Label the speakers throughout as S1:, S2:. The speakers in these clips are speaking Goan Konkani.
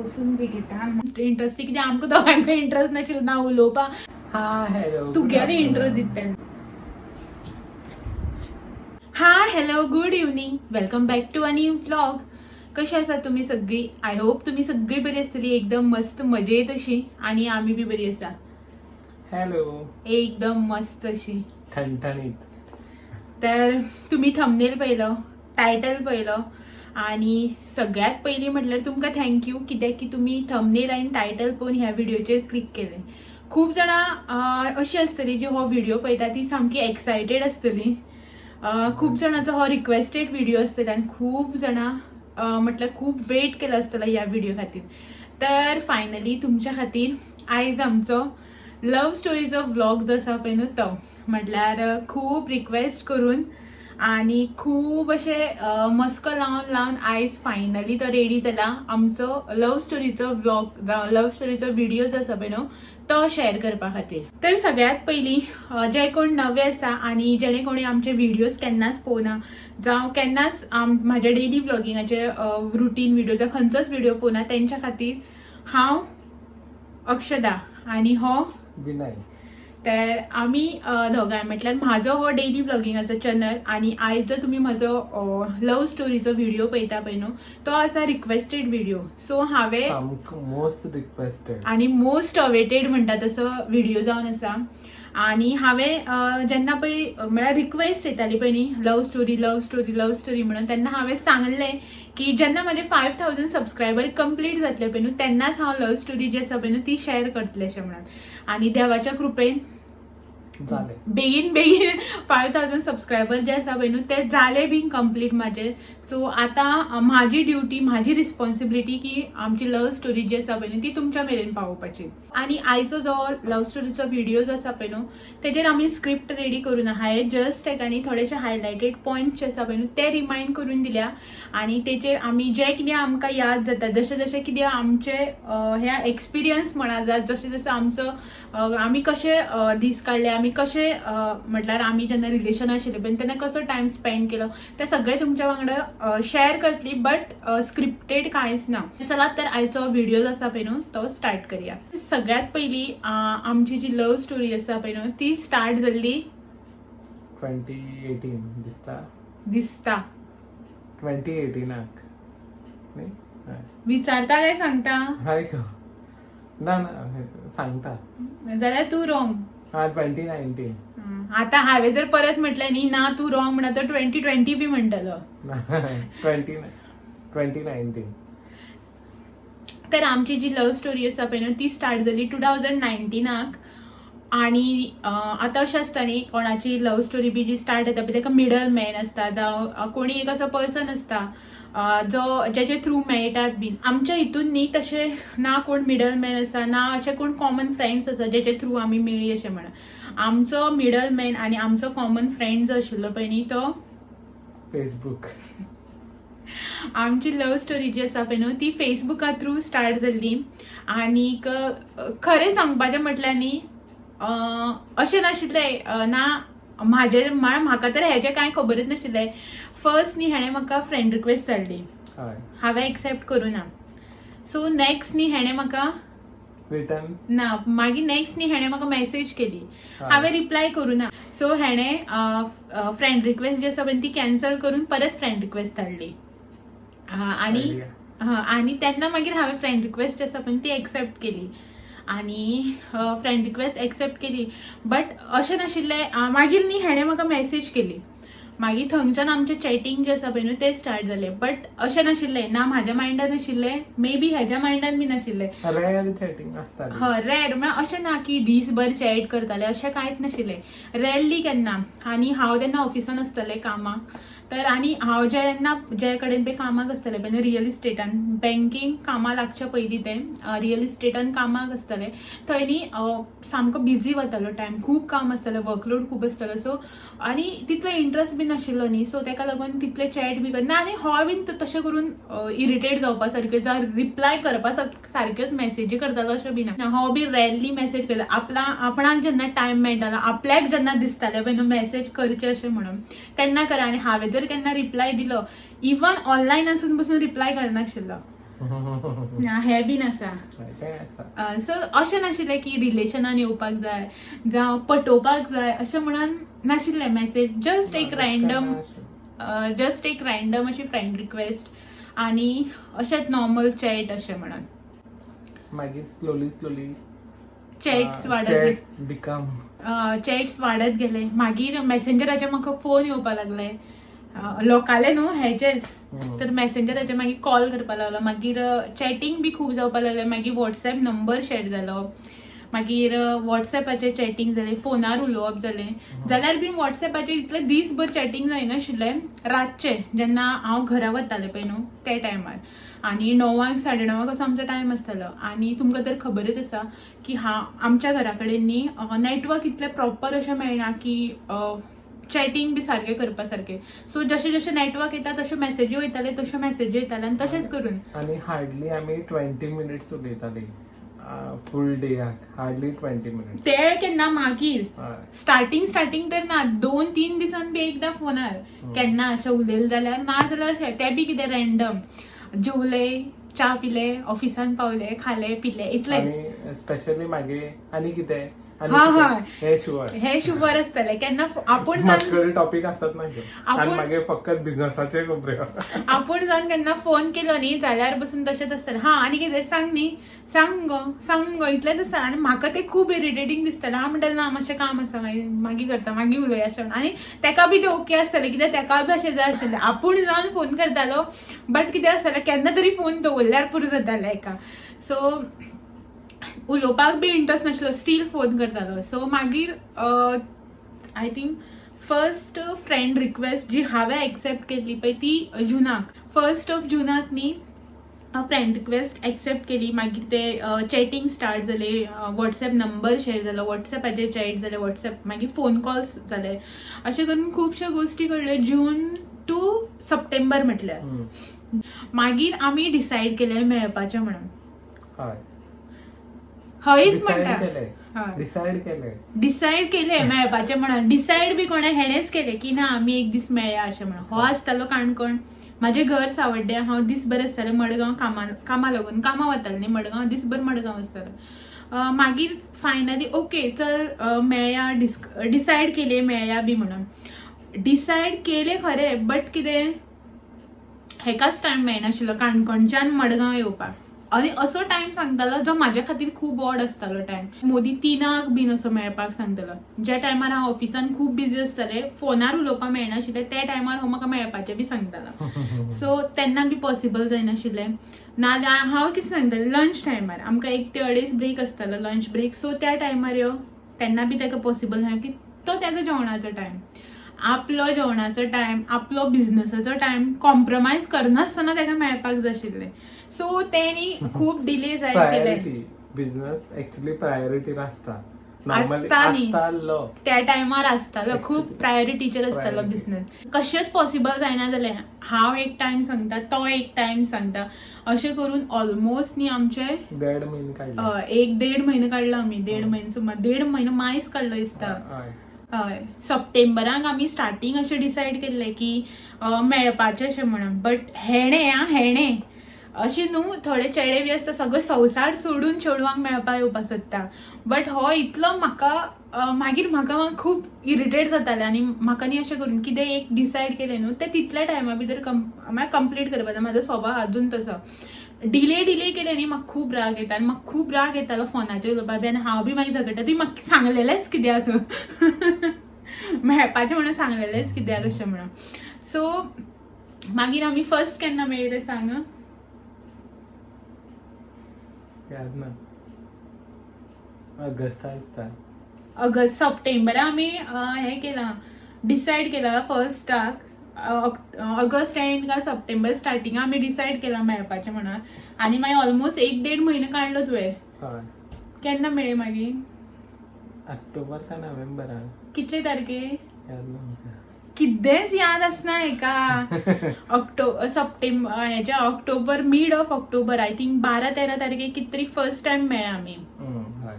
S1: बसून बी घेता. इंट्रस्ट कित्याक आमकां दोगांकय इंट्रस्ट नाशिल्लो ना उलोवपाक.
S2: हा, हॅलो.
S1: तुगेले इंट्रस्ट दिता तेन्ना. हा, hello, good evening, welcome back to a new vlog. कशी आसा तुमी सगळी? I hope तुमी सगळी बरी आसतली, एकदम मस्त मजेत अशी आणि आमी बी बरी आसा.
S2: हॅलो.
S1: एकदम मस्त अशी.
S2: ठणठणीत.
S1: तर तुम्ही थंबनेल पळयलो, टायटल पळयलो आणि सगळ्यात पयलीं म्हटल्यार तुमकां thank you, कित्याक की तुमी थंबनेल आनी टायटल पळोवन ह्या व्हिडिओचेर क्लिक केलें. खूब जाणां अशी आसतली जी हो व्हिडिओ पळयता ती सामकी एक्सायटेड आसतली. खूब जाणांचो हो रिक्वेस्टेड व्हिडिओ आसतलो आनी खूब जाणां म्हटल्यार खूब वेट केलो आसतलो ह्या व्हिडिओ खातीर. तर फायनली तुमच्या खातीर आयज आमचो लव स्टोरीचो व्लॉग जो आसा पळय न्हू, तो म्हटल्यार खूब रिक्वेस्ट करून आणि खूब अशे मस्को लावन लावन आयज फायनली तो रेडी जाला, आमचो लव स्टोरीचो व्लॉग जावं लव स्टोरीचो व्हिडिओ जो आसा पळय न्हू, तो शेअर करपा खातीर. तर सगळ्यात पयलीं जे कोण नवे आसा आनी जेणे कोणी आमचे व्हिडियोज केन्नाच पळोवना जावं केन्नाच म्हाज्या डेली व्लॉगिंगाचे रुटीन व्हिडिओ जावं खंयचोच व्हिडिओ पळोवना, तेंच्या खातीर हांव अक्षदा आनी हो
S2: विनय.
S1: तर आमी दोगांय म्हटल्यार म्हाजो हो डेली व्लॉगिंगाचो चॅनल आणि आयज जर तुमी म्हजो लव स्टोरीचो व्हिडिओ पळयता पळय न्हू, तो आसा रिक्वेस्टेड व्हिडिओ. सो हांवें
S2: सामको मोस्ट रिक्वेस्टेड.
S1: आणि मोस्ट अवेटेड म्हणटा तसो व्हिडिओ जावन आसा. आणि हांवें जेन्ना पळय म्हळ्यार रिक्वेस्ट येताली पळय न्ही, love story, love story, love story म्हणून, तेन्ना हांवें सांगलें की जेन्ना म्हाजे 5,000 सबस्क्रायबर कंप्लीट जातले पळय न्हू, तेन्नाच हांव लव स्टोरी जी आसा पळय न्हू ती शेअर करतलें अशें म्हणून. आनी देवाच्या कृपेन
S2: जाले.
S1: बेगीन बेगीन 5,000 सबस्क्रायबर जे आसा पळय न्हू, ते जाले बीन कंप्लीट म्हाजे. सो आतां म्हाजी ड्युटी, म्हाजी रिस्पॉन्सिबिलिटी की आमची लव स्टोरी जी आसा पळय न्हू, ती तुमच्या मेरेन पावोवपाची. आनी आयचो जो लव स्टोरीचो व्हिडिओ जो आसा पळय न्हू, तेजेर आमी स्क्रिप्ट रेडी करूना. हांवें जस्ट तेका न्ही थोडेशे हायलायटेड पॉयंट्स जे आसा पळय न्हू, ते रिमायंड करून दिल्या आनी तेचेर आमी जे कितें आमकां याद जाता, जशें जशें कितें आमचे हे एक्सपिरियन्स म्हणा जावं, जशें जशें आमचो आमी कशे दीस काडले, आमी कशे म्हटल्यार आमी जेन्ना रिलेशन आशिल्ले पळय तेन्ना कसो टायम स्पेंड केलो, ते सगळें तुमच्या वांगडा शेअर करतली, बट स्क्रिप्टेड कांयच ना. चलात तर, आयचो व्हिडिओ जो आसा पळय न्हू, तो स्टार्ट करया. सगळ्यात पयली आमची जी लव स्टोरी आसा पळय न्हू, ती स्टार्ट जाल्ली
S2: 2018 दिसता.
S1: दिसता.
S2: 2018 न्ही? हय.
S1: विचारता काय सांगता?
S2: हय गो. ना ना, सांगता.
S1: जाल्यार तूं रॉंग.
S2: हा, 2019.
S1: आता हांवें जर परत म्हटलें न्ही, ना तूं रॉंग म्हणत, तर 2020 बी म्हणटलो.
S2: 2019.
S1: तर आमची जी लव स्टोरी आसा पळय न्हू, ती स्टार्ट जाली 2019 आणि आतां अशें आसता न्ही, कोणाची लव स्टोरी बी जी स्टार्ट जाता पळय, ताका मिडल मॅन आसता जावं कोणी एक असो पर्सन आसता जो जेचे थ्रू मेळटात बीन. आमच्या हितून न्ही तशें ना कोण मिडल मॅन आसा, ना अशे कोण कॉमन फ्रेंड्स आसा जेचे थ्रू आमी मेळ्ळी अशें म्हणा. आमचो मिडल मॅन आनी आमचो कॉमन फ्रेंड जो आशिल्लो पळय न्ही, तो
S2: फेसबूक.
S1: आमची लव स्टोरी जी आसा पळय न्हू, ती फेसबुका थ्रू स्टार्ट जाल्ली. आनीक खरें सांगपाचें म्हटल्यार न्ही, अशें नाशिल्लें ना म्हाजे म्हळ्यार म्हाका तर हेजें कांय खबरच नाशिल्लें. फर्स्ट न्ही हेणें म्हाका फ्रेंड रिक्वेस्ट धाडली. हांवें एक्सेप्ट करूं ना. सो नेक्स्ट न्ही हेणें म्हाका
S2: रिटर्न.
S1: ना, मागीर नेक्स्ट न्ही हेणें म्हाका मॅसेज केली. हांवें रिप्लाय करूं ना. सो हेणें फ्रेंड रिक्वेस्ट जी आसा पळय ती कॅन्सल करून परत फ्रेंड रिक्वेस्ट धाडली आणि
S2: Idea.
S1: हा, आणि तेन्ना मागीर हांवें फ्रेंड रिक्वेस्ट आसा पळय ती एक्सेप्ट केली आणि फ्रेंड रिक्वेस्ट एक्सेप्ट केली, बट अशें नाशिल्लें. मागीर न्ही हेणें म्हाका मॅसेज केली. मागीर थंयच्यान आमचें चॅटींग जें आसा पळय न्हू, तें स्टार्ट जालें. बट अशें नाशिल्लें ना म्हाज्या मायंडान आशिल्लें, मे बी हेज्या मायंडान बी नाशिल्लें.
S2: रेअर चॅटिंग आसताली.
S1: हय, रेर म्हळ्यार अशें ना की दीसभर चॅट करताले, अशें कांयच नाशिल्लें. रेरली केन्ना. आनी हांव तेन्ना ऑफिसान आसतालें कामाक तर आनी हांव जेन्ना जे कडेन पळय कामाक आसतालें पळय, रियल इस्टेटान, बँकींग कामां लागच्या पयलीं तें रियल इस्टेटान कामाक आसतालें, थंय न्ही सामको बिजी वतालो टायम, खूब काम आसतालें, वर्कलोड खूब आसतालो. सो आनी तितलो इंट्रस्ट बी नाशिल्लो न्ही, सो तेका लागून तितले चॅट बी करना आनी हो बीन तशें करून इरिटेट जावपा सारक्यो जावं रिप्लाय करपा सारक्योच मॅसेजी करतालो अशें बी ना. हो बी रेरली मॅसेज करता. आपला आपणाक जेन्ना टायम मेळटालो, आपल्याक जेन्ना दिसतालें पळय न्हू मॅसेज करचे अशें म्हणून, तेन्ना करा. आनी हांवें जर केन्ना रिप्लाय दिलो, इवन ऑनलायन आसून पसून रिप्लाय करनाशिल्लो. ना, हें बीन आसा.
S2: तें आसा.
S1: सो अशें नाशिल्लें की रिलेशनान येवपाक जाय जावं पटोवपाक जाय अशें म्हणून नाशिल्लें. मॅसेज जस्ट एक
S2: ना, तशें
S1: रँडम
S2: काय नाशिल्लें.
S1: जस्ट एक रँडम अशी फ्रेंड रिक्वेस्ट आनी अशेंच नॉर्मल चॅट अशें म्हणून.
S2: मागीर स्लोली स्लोली
S1: चॅट्स वाडत गेले.
S2: चॅट्स बिकम
S1: चॅट्स वाडत गेले. मागीर मॅसेंजराचे म्हाका फोन येवपाक लागले, लोकाले न्हू हेचेच. तर मॅसेंजराचे मागीर कॉल करपाक लागलो. मागीर चॅटींग बी खूब जावपाक लागलें. मागीर वॉट्सएप नंबर शेअर जालो. मागीर वॉट्सएपाचेर चॅटींग जालें, फोनार उलोवप जालें. जाल्यार बीन वॉट्सएपाचेर इतले दीसभर चॅटींग जायनाशिल्लें. रातचें जेन्ना हांव घरा वतालें पळय न्हू त्या टायमार आनी 9 साडे 9 असो आमचो टायम आसतालो. आनी तुमकां तर खबरच आसा की हा आमच्या घरा कडेन न्ही नेटवर्क इतलें प्रॉपर अशें मेळना की चॅटींग बी सारकें करपा सारकें. सो जशें जशें नेटवर्क येता तश्यो मॅसेजी वयताले, तश्यो मॅसेजी येताले आनी तशेंच करून.
S2: आनी हार्डली आमी 20 मिनिट्स उलयताली फूल डेयाक, हार्डली 20 मिनिट्स.
S1: ते केन्ना मागीर स्टार्टींग स्टार्टींग तर ना, 2-3 दिसान बी एकदां फोनार केन्ना अशें उलयलें जाल्यार, ना जाल्यार अशें तें बी कितें रँडम, जेवले, च्या पिले, ऑफिसान पावले, खाले पिले, इतलेंच.
S2: आनी स्पेशली मागीर आनी कितें आनी
S1: हा,
S2: कितें
S1: हा.
S2: हें शुअर.
S1: हे शुवर आसतलें केन्ना आपूण जावन
S2: म्हाजे कडेन टॉपीक आसत ना आनी मागीर फकत बिझनसाचे खबऱ्यो.
S1: आपूण जावन केन्ना फोन केलो न्ही जाल्यार बसून तशेंच आसतलें, हा आनी कितें सांग न्ही, सांग गो, सांग गो, इतलेंच आसता. आनी म्हाका तें खूब इरिटेटींग दिसतालें. हांव म्हणटालें ना, मातशें काम आसा, मागीर मागीर करता, मागीर उलोवया अशें म्हणून. आनी तेका बी तें ओके आसतालें, कित्याक तेका बी अशें जाय आशिल्लें. आपूण जावन फोन करतालो, बट कितें आसतालें, केन्ना तरी फोन दवरल्यार पुरो जातालें एका. सो उलोवपाक बी इंट्रस्ट नाशिल्लो, स्टील फोन करतालो. सो मागीर I think first friend request जी हांवें एक्सेप्ट केल्ली पळय ती जुनाक, 1st of जुनाक न्ही फ्रेंड रिक्वेस्ट एक्सेप्ट केली. मागीर ते चॅटींग स्टार्ट जाले, वॉट्सएप नंबर शेअर जालो, वॉट्सएपाचेर चॅट जाले, वॉट्सएप मागीर फोन कॉल्स जाले. अशें करून खुबश्यो गोश्टी घडल्यो जून टू सप्टेंबर म्हटल्यार. मागीर आमी डिसायड केलें मेळपाचें म्हणून.
S2: हय.
S1: हयच
S2: डिसायड
S1: म्हणटा
S2: केलें.
S1: हय.
S2: डिसायड केलें.
S1: डिसायड केलें मेळपाचें म्हणून. डिसायड बी कोणें, हेणेच केलें की ना आमी एक दीस मेळया अशें म्हणून. हो आसतालो काणकोण, म्हाजें घर सावड्ड्या, हांव दीसभर आसतालें मडगांव कामा कामा लागून, कामा वतालें न्ही मडगांव, दीसभर मडगांव आसतालें. मागीर फायनली ओके चल मेळया, डिसायड केलें मेळया बी म्हणून. डिसायड केलें खरें, बट कितें हेकाच टायम मेळनाशिल्लो काणकोणच्यान मडगांव येवपाक. आनी असो टायम सांगतालो जो म्हाज्या खातीर खूब ऑड आसतालो टायम. मोदी 3 बीन असो मेळपाक सांगतालो, ज्या टायमार हांव ऑफिसान खूब बिजी आसतालें, फोनार उलोवपाक मेळनाशिल्लें, त्या टायमार हो म्हाका मेळपाचें बी सांगतालो. सो तेन्ना बी पॉसिबल जायनाशिल्लें. नाजाल्यार हांव कितें सांगतालें, लंच टायमार आमकां 1 ते 2.5 ब्रेक आसतालो, लंच ब्रेक, सो त्या टायमार यो. तेन्ना बी ताका पॉसिबल ना की तो तेजो जेवणाचो टायम, आपलो जेवणाचो टायम, आपलो बिझनसाचो टायम कॉम्प्रोमायज करनासतना ताका मेळपाक जाय आशिल्लें. सो तेणी खूब डिले जायत गेले.
S2: प्रायोरिटी, बिझनस ऍक्च्युली प्रायोरिटीर आसता नॉर्मली.
S1: आसता न्ही.
S2: आसतालो.
S1: त्या टायमार आसतालो खूब
S2: Actually.
S1: प्रायोरिटीचेर आसतालो
S2: Priority.
S1: Business. कशेंच पॉसिबल जायना जालें. हांव एक टायम सांगता, तो एक टायम सांगता, अशें करून ऑलमोस्ट न्ही आमचे
S2: देड म्हयने काडले.
S1: एक देड म्हयनो काडलो आमी, देड म्हयनो, सुमार देड म्हयनो मायस काडलो दिसता.
S2: हय.
S1: हय, सप्टेंबराक आमी स्टार्टींग अशें डिसायड केल्लें की मेळपाचें अशें म्हणून. बट हेणें आं हेणें अशें न्हू, थोडे चेडे बी आसता सगळो संवसार सोडून चेडवांक मेळपाक येवपाक सोदता, बट हो इतलो म्हाका मागीर म्हाका खूब इरिटेट जातालें. आनी म्हाका न्ही अशें करून कितें एक डिसायड केलें न्हू तें तितल्या टायमा भितर म्हळ्यार कंप्लीट करपाचें. म्हाजो स्वभाव अजून तसो, डिले डिले केलें न्ही म्हाका खूब राग येता. आनी म्हाका खूब राग येतालो फोनाचेर उलोवपाक बी. आनी हांव बी मागीर झगडटा, तुवें म्हाका सांगलेलेंच कित्याक, मेळपाचें म्हणून सांगलेलेंच कित्याक अशें म्हणून. सो मागीर आमी फर्स्ट केन्ना मेळ्ळी तें सांग.
S2: याद ना, ऑगस्टा दिसता.
S1: ऑगस्ट सप्टेंबरा आमी हें केलां, डिसायड केलां फर्स्टाक, ऑगस्ट एंड का सप्टेंबर स्टार्टिंगा आमी डिसायड केलां मेळपाचें म्हणून. आनी मागीर ऑलमोस्ट एक देड म्हयनो काडलो तुवें.
S2: हय.
S1: केन्ना मेळ्ळी मागीर?
S2: ऑक्टोबर का नोव्हेंबरान.
S1: कितले तारखे?
S2: याद ना म्हाका.
S1: कितेंच याद आसना हेका. सप्टेंबर हेच्या October, mid of October, I think 12-13 तारखेक कित तरी फर्स्ट टायम मेळ्ळे आमी.
S2: हय,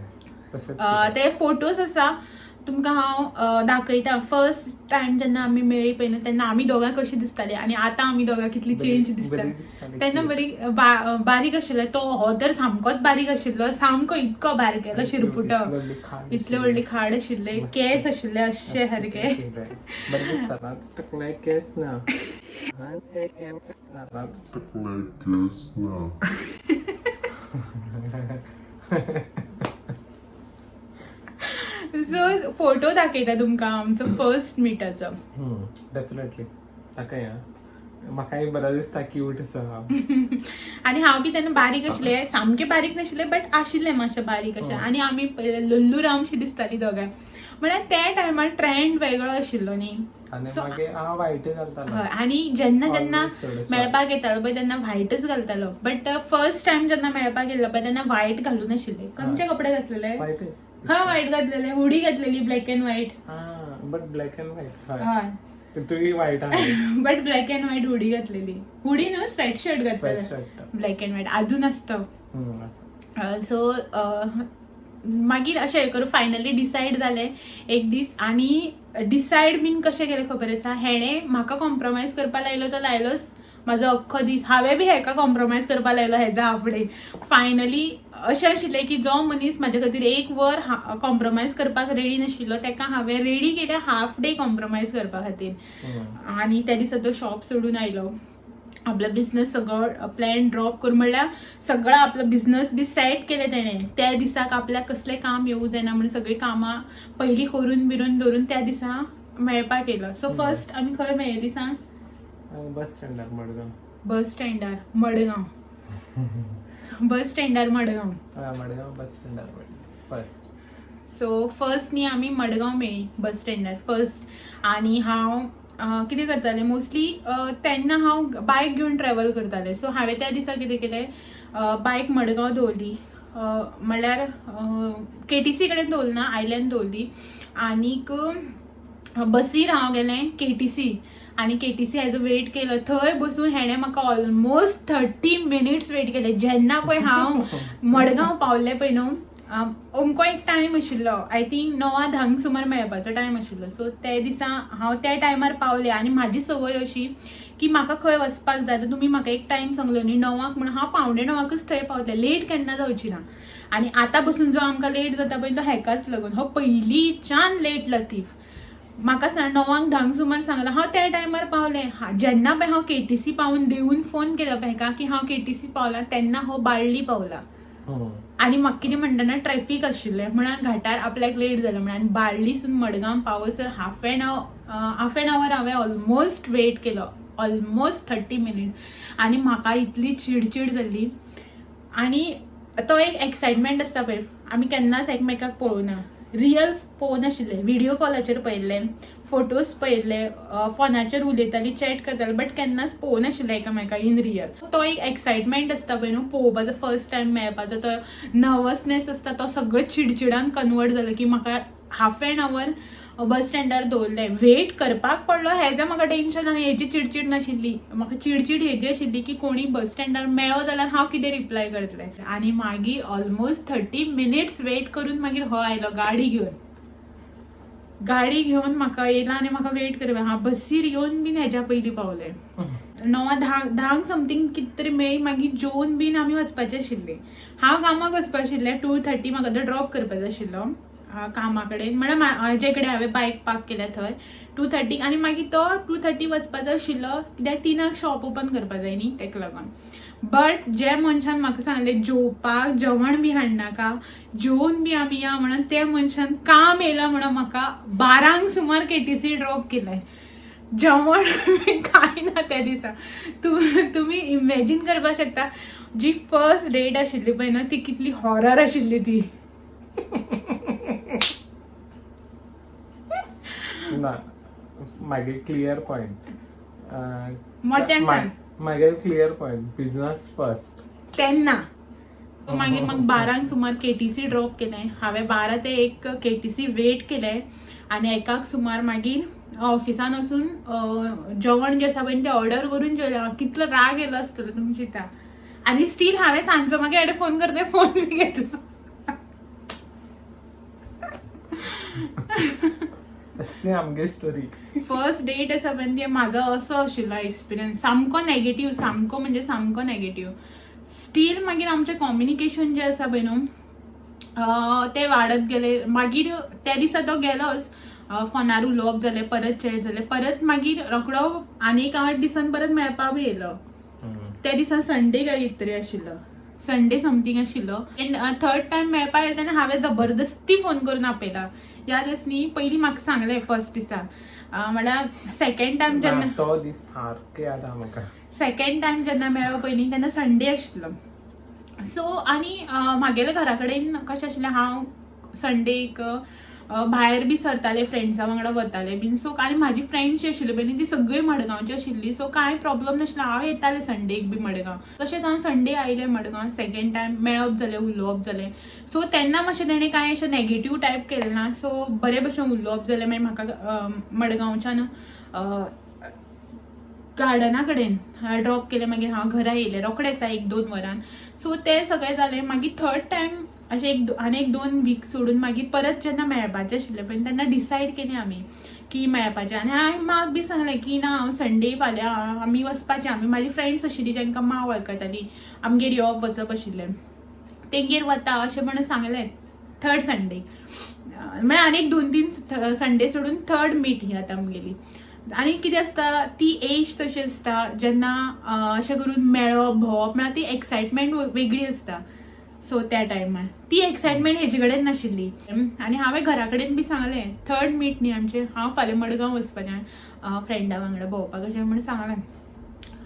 S2: तशेंच.
S1: ते फोटोज आसा. तुमकां हांव दाखयता फर्स्ट टायम जेन्ना आमी मेळ्ळी पळय न्हू तेन्ना आमी दोगां कशीं दिसतालीं आनी आतां आमी दोगां कितली चेंज दिसता.
S2: बरी दिसताली,
S1: तेन्ना
S2: cute.
S1: बरी बारीक आशिल्ले तो, हो तर सामकोच बारीक आशिल्लो, सामको इतको बारीक केलो शिरपुटो,
S2: इतली व्हडली खाड
S1: इतले व्हडली खाड आशिल्ले,
S2: मस्त.
S1: केस आशिल्ले अशे सारके.
S2: बरें दिसता ना तकल्याक केस ना.
S3: Like this now.
S1: So photo दाखयता तुमकां आमचो फर्स्ट मिटाचो.
S2: डेफिनेटली ताका या म्हाकाय बरें दिसता, क्यूट आसा हांव.
S1: आनी हांव बी तेन्ना बारीक आशिल्ले, सामके बारीक नाशिल्ले बट आशिल्ले मातशें बारीक अशें. आनी आमी पयले लल्लू रामशी दिसताली दोगांय. म्हळ्यार त्या टायमार ट्रेंड वेगळो आशिल्लो न्ही.
S2: आनी
S1: So,
S2: मागीर हांव व्हायट घालतालो.
S1: हय, आनी जेन्ना जेन्ना
S2: Always चडशें.
S1: मेळपाक येतालो पळय तेन्ना व्हायटच घालतालो, बट फर्स्ट टायम जेन्ना मेळपाक गेल्लो पळय तेन्ना व्हायट घालून आशिल्ले. खंयचे कपडे घातलेले?
S2: व्हायटच.
S1: हा, व्हायट घातलेले, हुडी घातलेली ब्लॅक अँड व्हायट.
S2: हा, बट ब्लॅक अँड व्हायट. हय,
S1: हय.
S2: तुवी व्हायट आहे.
S1: But black and white hoodie घातलेली, हुडी न्हू, स्वेट शर्ट घातलेले.
S2: स्वेटशर्ट.
S1: ब्लॅक अँड व्हायट अजून आसता.
S2: आसा.
S1: सो मागीर अशें हें करून फायनली डिसायड जालें एक दीस. आनी डिसायड बीन कशें केलें खबर आसा, हेणें म्हाका कॉम्प्रोमायज करपा लायलो तो लायलोच म्हाजो अख्खो दीस, हांवें बी हेका कॉम्प्रोमायज करपा लायलो हेजा हाफ डे. फायनली अशें आशिल्लें की जो मनीस म्हाजे खातीर एक वर कॉम्प्रोमायज करपाक रेडी नाशिल्लो तेका हांवें रेडी केलें हाफ डे कॉम्प्रोमायज करपा खातीर. आणि त्या दिसा तो शॉप सोडून आयलो, आपला बिझनेस सगळं प्लॅन ड्रॉप करून, म्हणल्यार सगळं आपलं बिझनेस बी सेट केलें तेणें त्या दिसाक, आपल्याक कसलें काम येवं जायना म्हणून सगळीं कामां पयलीं करून बिरून दवरून त्या दिसा मेळपाक येयलो. सो फर्स्ट आमी खंय मेळ्ळी सांग?
S2: बस स्टँडार मडगांव.
S1: बस स्टँडार मडगांव, बस स्टँडार मडगांव.
S2: हय, मडगांव बस स्टँडार फर्स्ट.
S1: सो फर्स्ट न्ही आमी मडगांव मेळ्ळी बस स्टँडार फर्स्ट. आनी हांव कितें करतालें मोस्टली तेन्ना हांव बायक घेवन ट्रॅवल करतालें. सो हांवें त्या दिसा कितें केलें, बायक मडगांव दवरली, म्हणल्यार केटीसी कडेन दवरना, ना आयल्यान दवरली. आनीक बसीर हांव गेलें केटीसी आनी केटीसी हेजो वेट केलो. थंय बसून हेणें म्हाका ऑलमोस्ट 30 मिनिट्स वेट केले. जेन्ना पळय हांव मडगांव पावलें पळय न्हू, अमको एक टायम आशिल्लो, I think 9-10 सुमार मेळपाचो टायम आशिल्लो. सो ते दिसा हांव त्या टायमार पावलें. आनी म्हाजी संवय अशी की म्हाका खंय वचपाक जाय तर तुमी म्हाका एक टायम सांगलो न्ही 9 म्हणून, हांव 8:45कूच थंय पावतलें, लेट केन्ना जावची ना. आनी आतां बसून जो आमकां लेट जाता पळय तो हेकाच लागून, हो पयलींच्यान लेट लतीफ. म्हाका 9-10 सुमार सांगलां, हांव त्या टायमार पावलें. जेन्ना पळय हांव केटीसी पावून देवून फोन केलो पळय हेका की हांव केटीसी पावलां, तेन्ना हो बाळ्ळी पावला. आनी म्हाका कितें म्हणटना ट्रॅफीक आशिल्लें म्हणून घाटार आपल्याक लेट जालें म्हणून. आनी बाळ्ळीसून मडगांव पावसर हाफ एन our हांवें ऑलमोस्ट वेट केलो, ऑलमोस्ट 30 मिनीट. आनी म्हाका इतली चिडचीड जाल्ली. आनी तो एक एक्सायटमेंट आसता पळय, आमी केन्नाच एकमेकाक पळोवना, रियल पळोवनाशिल्ले, व्हिडियो कॉलाचेर पळयल्ले, फोटोज पळयल्ले, फोनाचेर उलयताली, चॅट करताली, बट केन्नाच पळोवनाशिल्ले एकामेकाक इन रियल. तो एक एक्सायटमेंट आसता पळय न्हू, पळोवपाचो, फर्स्ट टायम मेळपाचो, तो नर्वसनेस आसता, तो सगळो चिडचिडान कन्वर्ट जालो की म्हाका हाफ एन our बस स्टँडार दवरलें, वेट करपाक पडलो. हेजें म्हाका टेन्शन आनी हेजी चिडचीड नाशिल्ली, म्हाका चिडचीड हेजी आशिल्ली की कोणी बस स्टँडार मेळ्ळो जाल्यार हांव कितें रिप्लाय करतलें. आनी मागीर ऑलमोस्ट 30 मिनिट्स वेट करून मागीर हो आयलो गाडी घेवन, गाडी घेवन म्हाका येयला आनी म्हाका वेट करपा. हांव बसीर येवन बीन हेज्या पयलीं पावलें, 9-10 समथींग कितें तरी मेळ्ळी. मागीर जेवन बीन आमी वचपाचें आशिल्लें, हांव कामाक वचपा आशिल्लें, 2:30 म्हाका तो ड्रॉप करपाचो आशिल्लो कामा कडेन, म्हळ्यार जे कडेन हांवें बायक पार्क केल्या थंय 2:30. आनी मागीर तो 2:30 वचपाचो आशिल्लो कित्याक 3 शॉप ओपन करपा जाय न्ही तेका लागून. बट जे मनशान म्हाका सांगलें जेवपाक जेवण बी हाडनाका, जेवन बी आमी या म्हणून, त्या मनशान काम येयलां म्हणून म्हाका 12 सुमार केटीसी ड्रॉप केलें. जेवण बी कांय ना त्या दिसा. तुमी इमॅजीन करपाक शकता जी फर्स्ट डेट आशिल्ली पळय न्हू ती कितली हॉरर आशिल्ली ती.
S2: ना, मागीर क्लियर पॉइंट.
S1: मोठ्यान सांग.
S2: मागीर क्लियर पॉइंट, बिझनस फर्स्ट.
S1: तेन्ना मागीर म्हाका 12 सुमार केटीसी ड्रॉप केलें हांवें, 12 ते 1 केटीसी वेट केलें आनी 1 सुमार मागीर ऑफिसान वचून जेवण जें आसा पळय तें ऑर्डर करून जेवलें हांव. कितलो राग येयलो आसतलो तुमी चिंता. आनी स्टील हांवें सांजचो मागीर हेणें फोन करता, फोन बी घेतलो.
S2: असली आमगे स्टोरी.
S1: फर्स्ट डेट आसा पळय ती म्हाजो असो आशिल्लो एक्सपिरियन्स, सामको नेगेटीव, सामको म्हणजे सामको नेगेटीव. स्टील मागीर आमचें कम्युनिकेशन जें आसा पळय न्हू, तें वाडत गेलें. मागीर त्या दिसा तो गेलोच, फोनार उलोवप जालें, परत चॅट जालें, परत मागीर रोखडो आनी एक 8 दिसान परत मेळपा बी येयलो. त्या दिसा संडे काय कितें तरी आशिल्लो, संडे समथींग आशिल्लो. एंड थर्ड टायम मेळपा येयलें तेन्ना हांवें जबरदस्ती फोन करून आपयला. याद आस न्ही, पयलीं म्हाका सांगलें फर्स्ट दिसा, म्हळ्यार सेकंड टायम जेन्ना
S2: तो दीस सारको याद आहा म्हाका.
S1: सेकंड टायम जेन्ना मेळ्ळो पयलीं तेन्ना संडे आशिल्लो. सो आनी म्हागेल्या घरा कडेन कशें आशिल्लें, हांव संडेक भायर बी सरताले, फ्रेंड्सां वांगडा वताले बीन. सो आनी म्हाजी फ्रेंड्स जी आशिल्ली पळय न्ही, ती सगळी मडगांवची आशिल्ली. सो कांय प्रॉब्लम नाशिल्लो, हांव येतालें संडेक बी मडगांव. तशेंच हांव संडे आयलें मडगांव, सेकंड टायम मेळप जालें, उलोवप जालें. सो तेन्ना मातशें तेणें कांय अशें नेगेटीव टायप केलें ना. सो बरे भशेन उलोवप जालें. मागीर म्हाका मडगांवच्यान गार्डना कडेन ड्रॉप केलें. मागीर हांव घरा येयलें रोखडेंच एक दोन वरान. सो तें सगळें जालें. मागीर थर्ड टायम अशें एक आनी एक 2 वीक सोडून मागीर परत जेन्ना मेळपाचें आशिल्लें पळय, तेन्ना डिसायड केलें आमी की मेळपाचें. आनी हांवें माक बी सांगलें की ना, हांव संडे फाल्यां आमी वचपाचें. आमी म्हाजी फ्रेंड्स आशिल्ली जांकां मा वळखताली, आमगेर येवप वचप आशिल्लें, तेंगेर वता अशें म्हणून सांगलें. थर्ड संडे म्हळ्यार आनी एक दोन तीन संडे सोडून थर्ड मीट ही आतां आमगेली. आनी कितें आसता, ती एज तशी आसता जेन्ना अशें करून मेळप भोंवप म्हळ्यार ती एक्सायटमेंट वेगळी आसता. सो त्या टायमार ती एक्सायटमेंट हेजे कडेन नाशिल्ली. आनी हांवें घरा कडेन बी सांगलें, थर्ड मीट न्ही आमचें, हांव फाल्यां मडगांव वचपाचें फ्रेंडा वांगडा भोंवपाक अशें म्हणून सांगलें.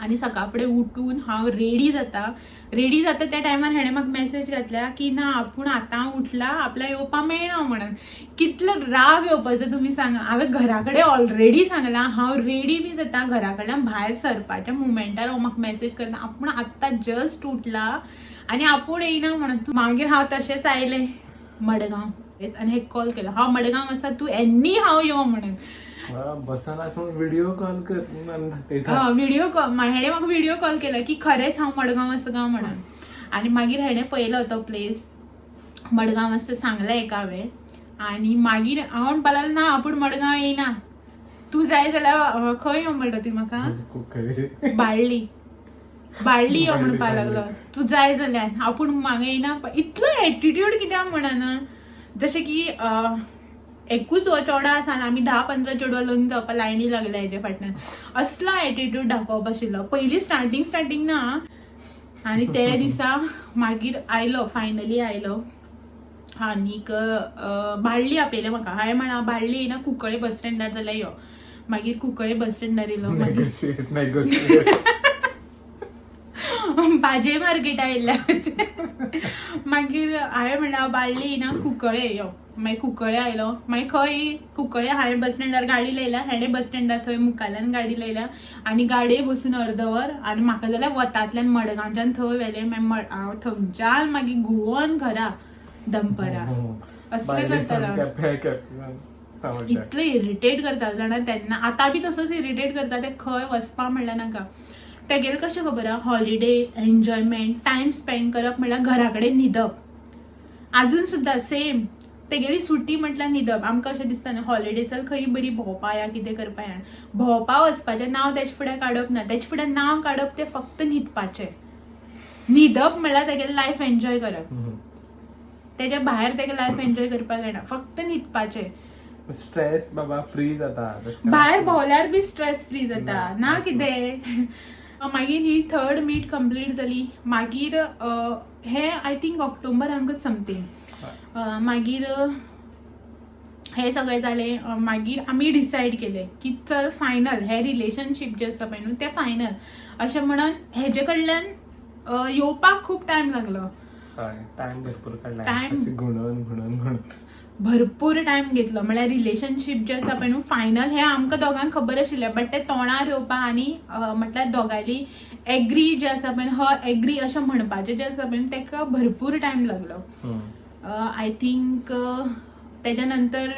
S1: आनी सकाळ फुडें उठून हांव रेडी जाता, रेडी जाता त्या टायमार हेणें म्हाका मॅसेज घातल्या की ना, आपूण आतां उठला, आपल्या येवपा मेळना म्हणून. कितलो राग येवपाचो तुमी सांगा. हांवें घरा कडेन ऑलरेडी सांगलां, हांव रेडी बी जाता, घरा कडल्यान भायर सरपाच्या मुमेंटार हो म्हाका मॅसेज करता आपूण आत्तां जस्ट उठला आनी आपूण येयना म्हणून. मागीर हांव तशेंच आयलें मडगांव आनी हेक कॉल केलो, हांव मडगांव आसा, तूं एनी हांव यो म्हणून.
S2: बसान आसून व्हिडिओ कॉल कर आनी दाखयता.
S1: व्हिडिओ कॉल, हेणें म्हाका व्हिडिओ कॉल केला की खरेंच हांव मडगांव आसा काय म्हणून. आनी मागीर हेणें पळयलो तो प्लेस मडगांव आसा, सांगलें हेका हांवें. आनी मागीर हांव म्हणपाक लागलें ना, आपूण मडगांव येयना, तूं जाय जाल्यार खंय यो म्हणटा तुवें म्हाका?
S2: कुंकळ्ळे.
S1: बाळ्ळी, बाळ्ळी यो
S2: बाळ्ळी,
S1: म्हणपाक लागलो. तूं जाय जाल्यार, आपूण हांगा येयना. इतलो एटिट्यूड कित्याक म्हणना, जशें की एकूच हो चेडो आसा आनी आमी 10-15 चेडवां लग्न जावपा लायनी लागल्या हेजे फाटल्यान, असलो एटिट्यूड दाखोवप आशिल्लो पयलीं स्टार्टींग स्टार्टींग ना. आनी ते दिसा मागीर आयलो, फायनली आयलो आनीक बाळ्ळी आपयलें म्हाका. हांवें म्हणा बाळ्ळी येयना, कुंकळे बस स्टँडार जाल्यार यो. मागीर कुंकळे बस स्टँडार येयलो. मागीर
S2: नेगोशिएट नेगोशिएट.
S1: भाजये मार्केटा येयल्ल्या. मागीर हांवें म्हणलें हांव बाळ्ळी येयना, कुंकळे यो. मागीर कुंकळे आयलो. मागीर खंय कुंकळे हांवें बस स्टँडार गाडी लायल्या, हेणें बस स्टँडार थंय मुखाल्यान गाडी लायल्या आनी गाडये बसून अर्द वर आनी म्हाका जाल्यार वतांतल्यान मडगांवच्यान थंय व्हेलें. मागीर हांव थंयच्यान मागीर घुंवोन घरा दनपरां असलें करतालो.
S2: केप्यां केप्यां सांवड्ड्या.
S1: इतलें इरिटेट करतालो जाणा तेन्ना. आतां बी तसोच इरिटेट करता. ते खंय वचपा म्हणल्यार नाका. तेगेलें कशें खबर आहा, हॉलिडे एन्जॉयमेंट टायम स्पेंड करप म्हणल्यार घरा कडेन न्हिदप. आजून सुद्दां सेम, तेगेली सुटी म्हटल्यार न्हिदप. आमकां अशें दिसता न्हू, हॉलिडे चल खंय बरी भोंवपा या कितें करपा या. भोंवपा वचपाचें नांव तेजे फुडें काडप ना. तेजे फुडें नांव काडप तें फक्त न्हिदपाचें. न्हिदप म्हणल्यार तेगेलें लायफ एन्जॉय करप. तेज्या भायर तेगे लायफ एन्जॉय करपाक जायना, फक्त न्हिदपाचें.
S2: स्ट्रेस बाबा फ्री जाता तशें काय
S1: भायर
S2: आसना.
S1: भोंवल्यार बी स्ट्रेस फ्री जाता.
S2: ना,
S1: ना.
S2: आसना.
S1: कितें मागीर ही थर्ड मीट कंप्लीट जाली. मागीर हे I think ऑक्टोबरांकच समथींग. मागीर हे सगळें जालें. मागीर आमी डिसायड केलें की चल फायनल, हे रिलेशनशीप जें आसा पळय न्हू तें फायनल अशें म्हणून. हेजे कडल्यान येवपाक खूब टायम लागलो.
S2: हय, टायम भरपूर काडला. अशी घुणून घुणून घुणून.
S1: भरपूर टायम घेतलो. म्हळ्यार रिलेशनशीप जें आसा पळय न्हू फायनल हें आमकां दोगांक खबर आशिल्लें, बट तें तोंडार येवपा आनी म्हटल्यार दोगांयली एग्री जें आसा पळय, ह एग्री अशें म्हणपाचें जें आसा पळय, ताका भरपूर टायम लागलो. I think तेज्या नंतर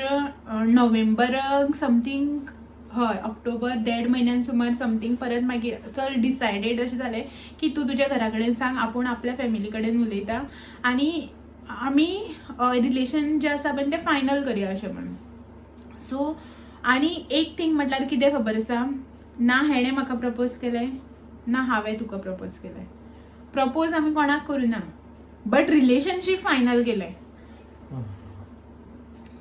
S1: नोव्हेंबर समथींग, हय ऑक्टोबर, देड म्हयन्यान सुमार समथींग परत मागीर चल डिसायडेड अशें जालें की तूं तुज्या घरा कडेन सांग, आपूण आपल्या फॅमिली कडेन उलयता आनी आमी रिलेशन जें आसा पळय तें फायनल करया अशें म्हणून. सो आनी एक थींग म्हटल्यार कितें खबर आसा ना, हेणें म्हाका प्रपोज केलें ना हांवें तुका प्रपोज केलें. प्रपोज आमी कोणाक करूं ना, बट रिलेशनशीप फायनल केलें.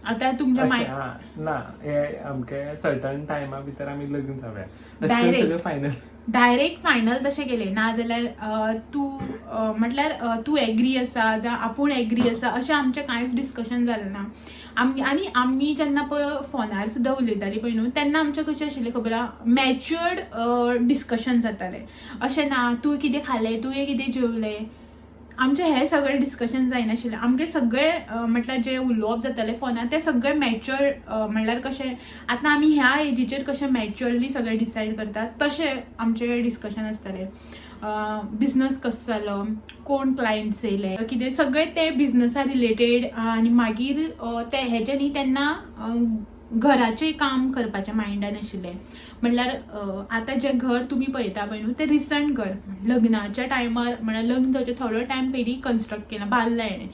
S1: आतां तुमच्या
S2: अशें
S1: माय
S2: हा ना, हे आमके सर्टन टायमा भितर आमी लग्न जावया अशें करून
S1: Direct.
S2: सगळें फायनल.
S1: डायरेक्ट फायनल तशें केलें ना जाल्यार तूं म्हटल्यार तूं एग्री आसा जावं आपूण एग्री आसा अशें आमचें कांयच डिस्कशन जालें ना. आमी आनी आमी जेन्ना पळय फोनार सुद्दां उलयतालीं पळय न्हू, तेन्ना आमचें कशें आशिल्लें खबर आहा, मॅच्युअर्ड डिस्कशन जातालें. अशें ना तूं कितें खालें, तुवें कितें जेवलें, आमचें हें सगळें डिस्कशन जायनाशिल्लें. आमगें सगळें म्हटल्यार जें उलोवप जातालें फोनार तें सगळें मॅच्युअर्ड, म्हणल्यार कशें आतां आमी ह्या एजीचेर कशें मॅच्युअरली सगळें डिसायड करतात तशें आमचें डिस्कशन आसतालें. बिजनस कसो जालो, कोण क्लायंट्स येयले, कितें सगळें तें बिजनसा रिलेटेड. आनी मागीर ते हेजें न्ही तेन्ना घराचें काम करपाचें मायंडान आशिल्लें. म्हणल्यार आतां जें घर तुमी पळयता पळय न्हू तें रिसंट घर, लग्नाच्या टायमार, म्हळ्यार लग्न जावचे थोडो टायम पयलीं कन्स्ट्रक्ट केलां, बांदलां हेणें.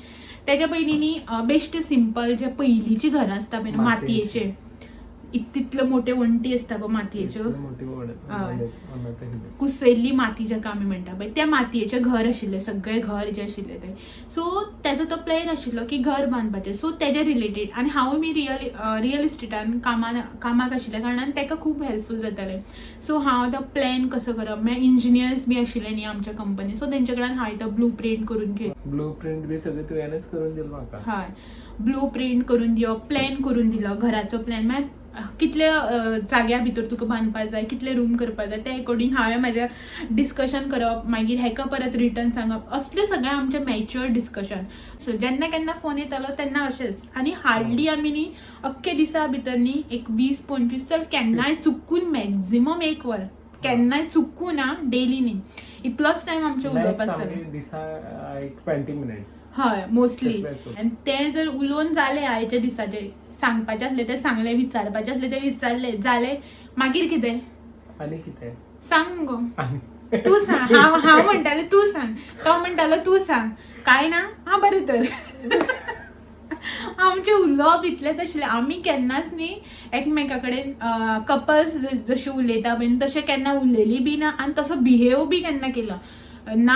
S1: तेज्या पयलीं न्ही बेश्टें सिंपल जे पयलींचीं घरां आसता पळय न्हू,
S2: मातयेचीं.
S1: मातयेचे, तितल्यो मोट्यो वण्टी आसता पळय मातयेच्यो,
S2: मोटी.
S1: हय. कुसयल्ली माती जाका आमी म्हणटा पळय, त्या मातयेचें घर आशिल्लें सगळें घर जें आशिल्लें तें. सो तेजो तो प्लॅन आशिल्लो की घर बांदपाचें. सो तेजे रिलेटेड आनी हांवूय बी रियल रियल इस्टेटान कामाक आशिल्ल्या कारणान ताका खूब हेल्पफूल जातालें. सो हांव तो प्लॅन कसो करप, मागीर इंजिनियर्स बी आशिल्ले न्ही आमच्या कंपनी, सो तेंचे कडल्यान हांवें तो ब्लू प्रिंट करून घेत
S2: ब्लू प्रिंट बी सगळें तुवेंच करून दिलें म्हाका.
S1: हय, ब्लू प्रिंट करून दिवप, प्लॅन करून दिलो घराचो प्लॅन, मागीर कितले जाग्या भितर तुका बांदपाक जाय, कितले रूम करपाक जाय, ते एकॉर्डिंग हांवें म्हाजें डिस्कशन करप, मागीर हेका परत रिटर्न सांगप, असलें सगळें आमचें मॅच्युअर डिस्कशन. सो जेन्ना केन्ना फोन येतालो तेन्ना अशेंच. आनी हार्डली आमी न्ही अख्खे दिसा भितर न्ही एक 20-25, चल केन्नाय चुकून मॅक्झिमम एक वर, केन्नाय चुकून आ, डेली न्ही, इतलोच टायम आमचें उलोवप आसतालें.
S2: दिसा एक 20 मिनिट्स.
S1: हय, मोस्टली.
S2: तितलेंच.
S1: आनी तें जर उलोवन जालें, आयच्या दिसाचें सांगपाचें आसलें तें सांगलें, विचारपाचें आसलें तें विचारलें, जालें, मागीर कितें?
S2: आनी कितें?
S1: सांग मुगो.
S2: आनी
S1: तूं सांग. हांव हांव म्हणटालें तूं सांग, तो म्हणटालो तूं सांग. काय ना, हा बरें तर. आमचें उलोवप इतलेंच आशिल्लें. आमी केन्नाच न्ही एकमेका कडेन कपल्स जशें उलयता बीन तशें केन्ना उलयली बी ना आनी तसो बिहेव बी केन्ना केलो ना.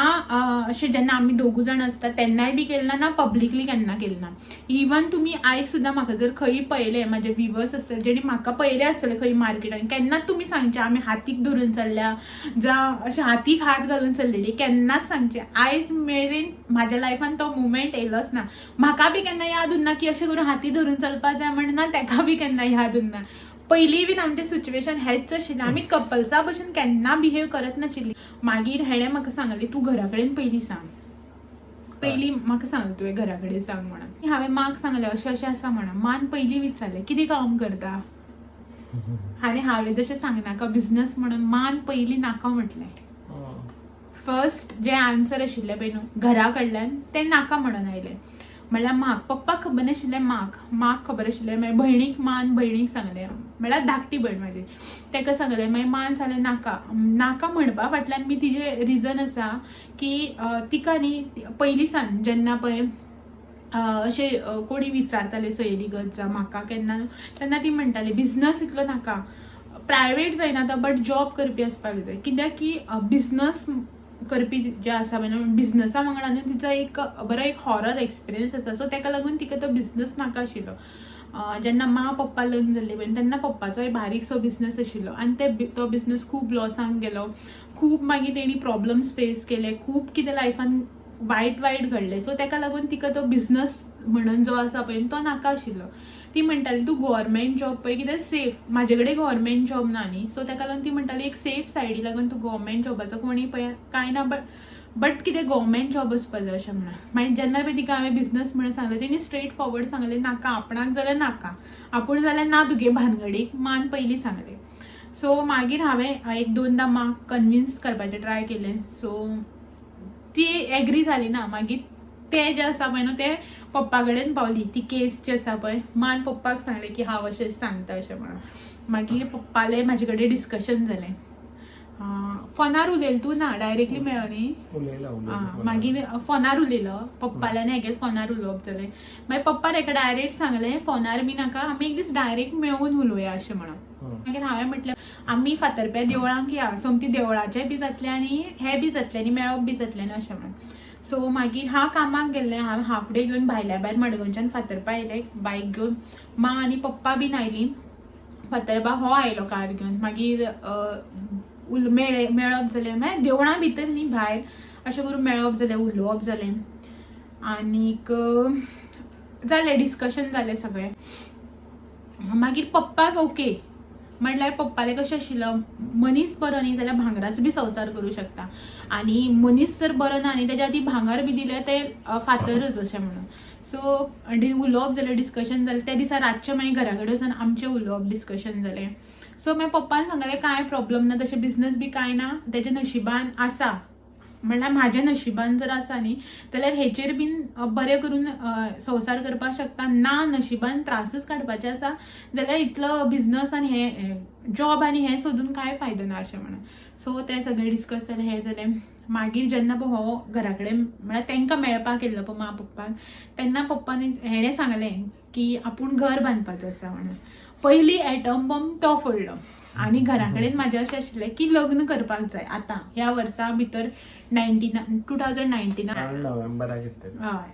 S1: अशें जेन्ना आमी दोगूय जाण आसता तेन्नाय बी केलें ना, ना पब्लिकली केन्ना केलें ना. इवन तुमी आयज सुद्दां म्हाका जर खंय पळयलें, म्हाजे विवर्स आसतले जेणी म्हाका पळयले आसतले खंय मार्केटान, केन्नाच तुमी सांगचे आमी हातीक धरून चल्ल्या जावं अशें हातीक हात घालून चल्लेली केन्नाच सांगचे. आयज मेरेन म्हाज्या लायफान तो मुमेंट येयलोच ना. म्हाका बी केन्ना याद उरना की अशें करून हाती धरून चलपा जाय म्हण ना, तेका बी केन्ना याद उरना. पयलीं बीन आमचें सिच्युएशन हेंच आशिल्लें. आमी कपल्सा भशेन केन्ना बिहेव करत नाशिल्ली. मागीर हेणें म्हाका सांगलें तूं घरा कडेन पयलीं सांग, पयलीं म्हाका सांगलें तुवें घरा कडेन सांग म्हणून. हांवें माक सांगलें अशें अशें आसा म्हणून. मान पयलीं विचारलें कितें काम करता, आनी हांवें जशें सांगनाका बिजनस म्हणून, मान पयलीं नाका म्हटलें. फर्स्ट जे आन्सर आशिल्लें पळय न्हू घरा कडल्यान तें नाका म्हणून आयलें. म्हणल्यार म्हाक पप्पाक खबर नाशिल्लें, माक माक खबर आशिल्लें. मागीर भयणीक, मान भयणीक सांगलें, म्हणल्यार धाकटी भयण म्हाजी, ताका सांगलें. मागीर मान सांगलें नाका. नाका म्हणपा फाटल्यान बी तिजें रिजन आसा की तिका न्ही पयलीं सान जेन्ना पळय अशें कोणी विचारताले सयरीगत जावं म्हाका केन्ना, तेन्ना ती म्हणटाली बिजनस इतलो नाका, प्रायवेट जायना आतां बट जॉब करपी आसपाक जाय. कित्याक की बिजनस करपी जे आसा पळय न्हू, बिजनसा वांगडा न्हू तिचो एक बरो एक हॉरर एक्सपिरियन्स आसा. सो ताका लागून तिका तो बिजनस नाका आशिल्लो. जेन्ना मा पप्पा लग्न जाल्ले पळय तेन्ना पप्पाचोय बारीकसो बिजनस आशिल्लो आनी ते तो बिजनस खूब लॉसान गेलो. खूब मागीर तेणी प्रॉब्लम्स फेस केले, खूब कितें लायफान वायट वायट घडलें. सो ताका लागून तिका तो बिजनस म्हणून जो आसा पळय तो नाका आशिल्लो. ती म्हणटाली तूं गव्हर्मेंट जॉब पळय, कित्याक सेफ, म्हाजे कडेन गव्हर्मेंट जॉब ना न्ही. सो ताका लागून ती म्हणटाली एक सेफ सायडी लागून तूं गव्हर्मेंट जॉबाचो कोणूय पळय कांय ना, बट बट कितें गव्हर्मेंट जॉब वचपा जाय अशें म्हणून. मागीर जेन्ना पळय तिका हांवें बिजनस म्हणून सांगलें, तेणी स्ट्रेट फॉरवर्ड सांगलें नाका, आपणाक जाल्यार नाका, आपूण जाल्यार ना तुगे भानगडीक, मान पयलीं सांगलें. सो मागीर हांवें एक दोनदां माक कन्विन्स करपाचें ट्राय केलें. सो ती एग्री जाली ना. मागीर तें जें आसा पळय न्हू तें पप्पा कडेन पावली ती केस जी आसा पळय. मान पप्पाक सांगलें की हांव अशें सांगता अशें म्हणून. मागीर पप्पालें म्हाजे कडेन डिस्कशन जालें. फोनार उलयलें तूं ना डायरेक्टली मेळ्ळो न्ही.
S2: उलयला उलयला.
S1: मागीर फोनार उलयलो पप्पाले आनी हेगेले फोनार उलोवप जालें. मागीर पप्पान हेका डायरेक्ट सांगलें फोनार बी नाका, आमी एक दीस डायरेक्ट मेळून उलोवया अशें म्हणून. मागीर हांवें म्हटलें आमी फातर्प्या देवळांक या, सोमती देवळाचें बी जातलें आनी हें बी जातलें आनी मेळप बी जातलें न्हू अशें म्हणून. सो मागीर हांव कामाक गेल्लें, हांव हाफ डे घेवन भायल्या भायर मडगांवच्यान फातर्पा आयलें बायक घेवन. माँ आनी पप्पा बीन आयलीं फातर्पा, हो आयलो कार घेवन. मागीर मेळ्ळे, मेळप जालें. मागीर देवळां भितर न्ही भायर अशें करून मेळप जालें, उलोवप जालें आनीक जालें डिस्कशन जालें सगळें. मागीर पप्पाक ओके म्हटल्यार पप्पालें कशें आशिल्लें, मनीस बरो न्ही जाल्यार भांगराचो बी संवसार करूं शकता आनी मनीस जर बरो ना न्ही तेज्या आदी भांगर बी दिलें तें फातरच अशें म्हणून. सो उलोवप जालें, डिस्कशन जालें. त्या दिसा रातचें मागीर घरा कडेन वचून आमचें उलोवप डिस्कशन जालें. सो मागीर पप्पान सांगलें कांय प्रॉब्लम ना, तशें बिजनस बी कांय ना, तेज्या नशिबान आसा म्हणल्यार म्हाज्या नशिबान जर आसा न्ही जाल्यार हेचेर बीन बरें करून संवसार करपाक शकता, ना नशिबान त्रासच काडपाचे आसा जाल्यार इतलो बिजनस आनी हे जॉब आनी हें सोदून कांय फायदो ना अशें म्हणून. सो तें सगळें डिस्कस जालें, हें जालें. मागीर जेन्ना पळय हो घरा कडेन म्हळ्यार तांकां मेळपाक येयल्लो पळय मा पप्पाक, तेन्ना पप्पान हेणें सांगलें की आपूण घर बांदपाचो आसा म्हणून. पयली एटम बॉम्ब तो फोडलो. आनी घरा कडेन म्हाजें अशें आशिल्लें की लग्न करपाक जाय आतां ह्या वर्सा भितर 2019.
S2: नोव्हेंबराक येतले.
S1: हय,